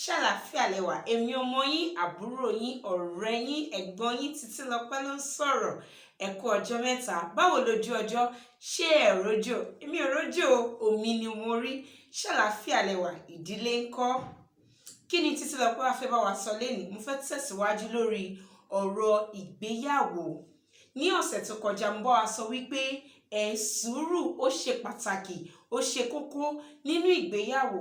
Ṣàlàáfíà lẹ wà? Èmi ọmọ yín, àbúrò yín, ọ̀rẹ́ yín, ẹ̀gbọ́n yín, Títílọpẹ́ ló ń sọ̀rọ̀. Ẹ kú ọjọ́ mẹ́ta. Báwo lójú ọjọ́? Ṣé ẹ rójò? Èmi ò rójò, omi ni mo rí. Ṣàlàáfíà lẹ wà? Ìdílé ńkọ́? Kí ni Títílọpẹ́ wá fẹ́ bá wa sọ lénìí? Mo fẹ́ tẹ̀síwájú lórí ọ̀rọ̀ ìgbéyàwó. Ní ọ̀sẹ̀ tó kọjá, mo bá wa sọ wípé sùúrù ó ṣe pàtàkì, ó ṣe kókó nínú ìgbéyàwó.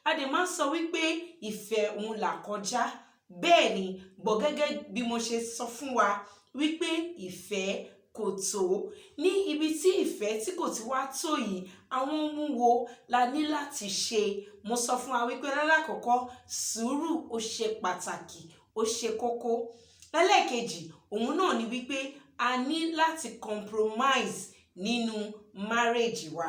A dẹ̀ máa ń sọ wípé ìfẹ́ òun là kọjá. Bẹ́ẹ̀ ni, bọ̀ gẹ́gẹ́ bí mo ṣe sọ fún wa wípé ìfẹ́ kò tó. Ní ibi tí ìfẹ́ tí kò ti wá tó yìí, àwọn ohun wo la ní láti ṣe? Mo sọ fún wa wípé lálákọ̀ọ́kọ́, sùúrù ó ṣe pàtàkì, ó ṣe kókó. Lẹ́lẹ́kejì, òun náà ni wípé a ní láti compromise nínú marriage wa.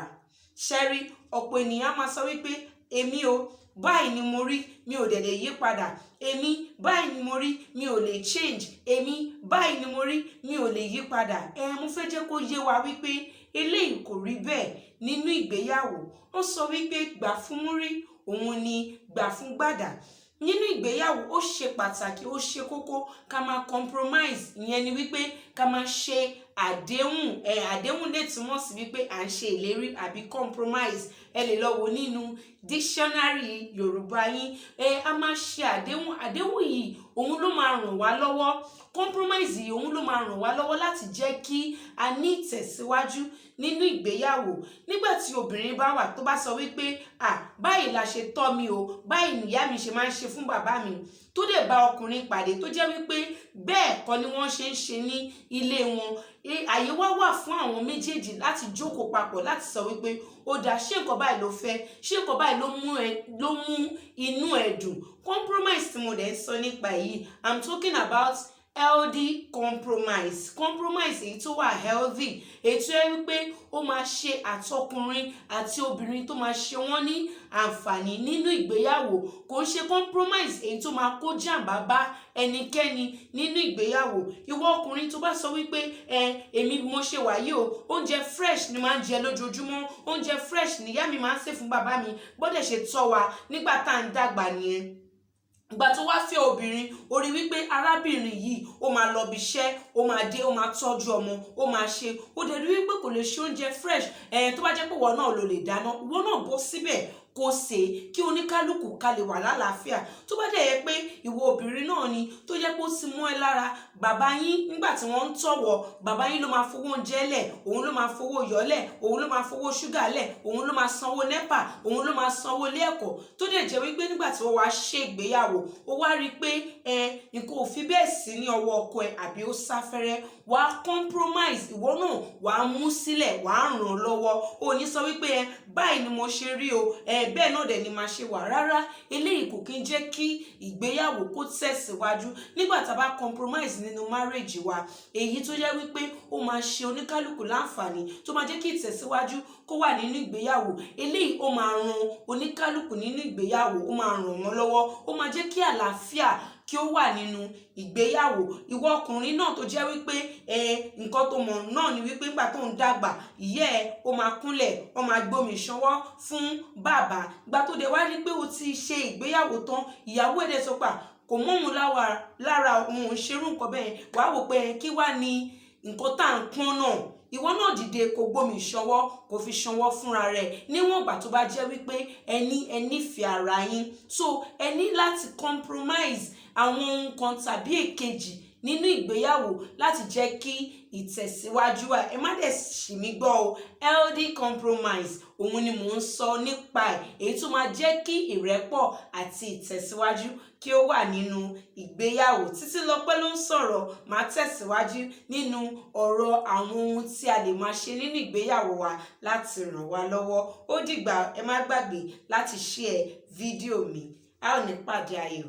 Ṣẹ́rí, ọ̀pọ̀ ènìyàn máa sọ wípé èmi o, báyìí ni mo rí, mi ò dẹ̀ lè yí padà. Èmi báyìí ni mo rí, mi ò lè change. Èmi báyìí ni mo rí, mi ò lè yí padà. Mo fẹ́ jẹ́ kó yé wa wípé eléyìí kò rí bẹ́ẹ̀ nínú ìgbéyàwó. Ó sọ wípé gbà fún múrí, òun ni gbà fún gbàdà. Nínú ìgbéyàwó, ó ṣe pàtàkì, ó ṣe kókó ká máa compromise. Ìyẹn ni wípé ká máa ṣe àdéhùn. Àdéhùn lè túmọ̀ sí wípé à ń ṣe ìlérí àbí compromise. Ẹ lè lọ wò nínú dictionary Yorùbá yín. A máa ṣe àdéhùn. Àdéhùn yìí, òun ló máa ràn wá lọ́wọ́. Compromise yìí, òun ló máa ràn wá lọ́wọ́ láti jẹ́ kí a ní ìtẹ̀síwájú nínú ìgbéyàwó. Nígbà tí obìnrin bá wà tó bá sọ wípé, "À, báyìí la ṣe tọ́ mi o, báyìí nìyá mi ṣe máa ń ṣe fún bàbá mi," tó dẹ̀ bá ọkùnrin pàdé tó jẹ́ wípé bẹ́ẹ̀ kọ́ ni wọ́n ṣe ń ṣe ní ilé wọn, àyè wá wà fún àwọn méjèèjì láti jókòó papọ̀ láti sọ wípé, "Ó dáa, ṣé nǹkan báyìí ló fẹ́? Ṣé nǹkan báyìí ló mú inú ẹ dùn?" Compromise tí mo dẹ̀ ń sọ nípa yìí, I'm talking about healthy compromise, compromise èyí tó wà healthy, èyí tó yẹ wípé ó máa ṣe àtọkùnrin àti obìnrin, tó máa ṣe wọ́n ní àǹfààní nínú ìgbéyàwó. Kò ń ṣe compromise èyí tó máa kó jàǹbá bá ẹnikẹ́ni nínú ìgbéyàwó. Ìwọ ọkùnrin tó bá sọ wípé, "Ẹ èmi mo ṣe wà yìí o, oúnjẹ fresh ni máa ń jẹ lójoojúmọ́, oúnjẹ fresh níyá mi máa ń sè fún bàbá mi, bọ́dẹ̀ ṣe tọ́ wa nígbà tá à ń dàgbà nìyẹn," ìgbà tó wá fẹ́ obìnrin, ó rí wípé arábìnrin yìí, ó máa lọ bí iṣẹ́, ó máa dé, ó máa tọ́jú ọmọ, ó máa ṣe, ó dẹ̀ rí wípé kò lè ṣe oúnjẹ fresh. Tó bá jẹ́ pé ìwọ náà ló lè dáná, ìwọ náà bọ́ síbẹ̀ kó sè é, kí oníkálukú ká lè wà lálàáfíà. Tó bá dẹ̀ yẹ pé ìwọ obìnrin náà ni tó jẹ́ pé ó ti mú ẹ lára, bàbá yín nígbà tí wọ́n ń tọ̀wọ̀, bàbá yín ló máa fowó oúnjẹ lẹ̀, òun ló máa fowó yọ̀ọ́lẹ̀, òun ló máa fowó ṣúgà lẹ̀, òun ló máa sanwó NEPA, òun ló máa sanwó ilé ẹ̀kọ́, tó dẹ̀ jẹ́ wípé nígbà tí wọ́n wá ṣe ìgbéyàwó, ó wá rí i pé nǹkan ò fi bẹ́ẹ̀ sí ní ọwọ́ ọkọ ẹ àbí ó sáfẹ́rẹ́, wàá compromise. Ìwọ náà wàá mú sílẹ̀, wàá ràn án lọ́wọ́. Ò ní sọ wípé, "Ẹ báyìí ni mo ṣe rí o, bẹ́ẹ̀ náà dẹ̀ ni màá ṣe wà." Rárá, eléyìí kò kí ń jẹ́ kí ìgbéyàwó kó tẹ̀síwájú. Nígbà tá a bá compromise nínú marriage wa, èyí tó jẹ́ wípé ó máa ṣe oníkálukú láǹfààní, tó máa jẹ́ kí ìtẹ̀síwájú kó wà nínú ìgbéyàwó, eléyìí ó máa ran oníkálukú nínú ìgbéyàwó, ó máa ràn wọ́n lọ́wọ́, ó máa jẹ́ kí àlàáfíà kí ó wà nínú ìgbéyàwó. Ìwọ ọkùnrin náà tó jẹ́ wípé nǹkan tó mọ̀ náà ni wípé nígbà tó ń dàgbà, ìyá ẹ ó máa kúnlẹ̀, ó máa gbómi ìṣanwọ́ fún bàbá, ìgbà tó dẹ̀ wá rí pé o ti ṣe ìgbéyàwó tán, ìyàwó ẹ̀ dẹ̀ sọ pé kò mọ́ òun lára, òun ò ń ṣerú nǹkan bẹ́ẹ̀, wàá wò pé kí wá ní nǹkan tá à ń pọ́n náà. Ìwọ náà dìde, kó gbómi ìṣọwọ́, kó fi ṣanwọ́ fúnra rẹ̀, níwọ̀n ìgbà tó bá jẹ́ wípé ẹ nífẹ̀ẹ́ ara yín. So ẹ ní láti compromise àwọn ohun kan tàbí èkejì nínú ìgbéyàwó láti jẹ́ kí ìtẹ̀síwájú wà. Ẹ má dẹ̀ ṣì mí gbọ́ o, healthy compromise òun ni mò ń sọ nípa ẹ̀, èyí tó máa jẹ́ kí ìrẹ́pọ̀ àti ìtẹ̀síwájú kí ó wà nínú ìgbéyàwó. Títílọpẹ́ ló ń sọ̀rọ̀. Máa tẹ̀síwájú nínú ọ̀rọ̀ àwọn ohun tí a lè máa ṣe nínú ìgbéyàwó wa láti ràn wá lọ́wọ́. Ó dìgbà. Ẹ má gbàgbé láti share fídíò mi. A ó ní pàdé ayọ̀.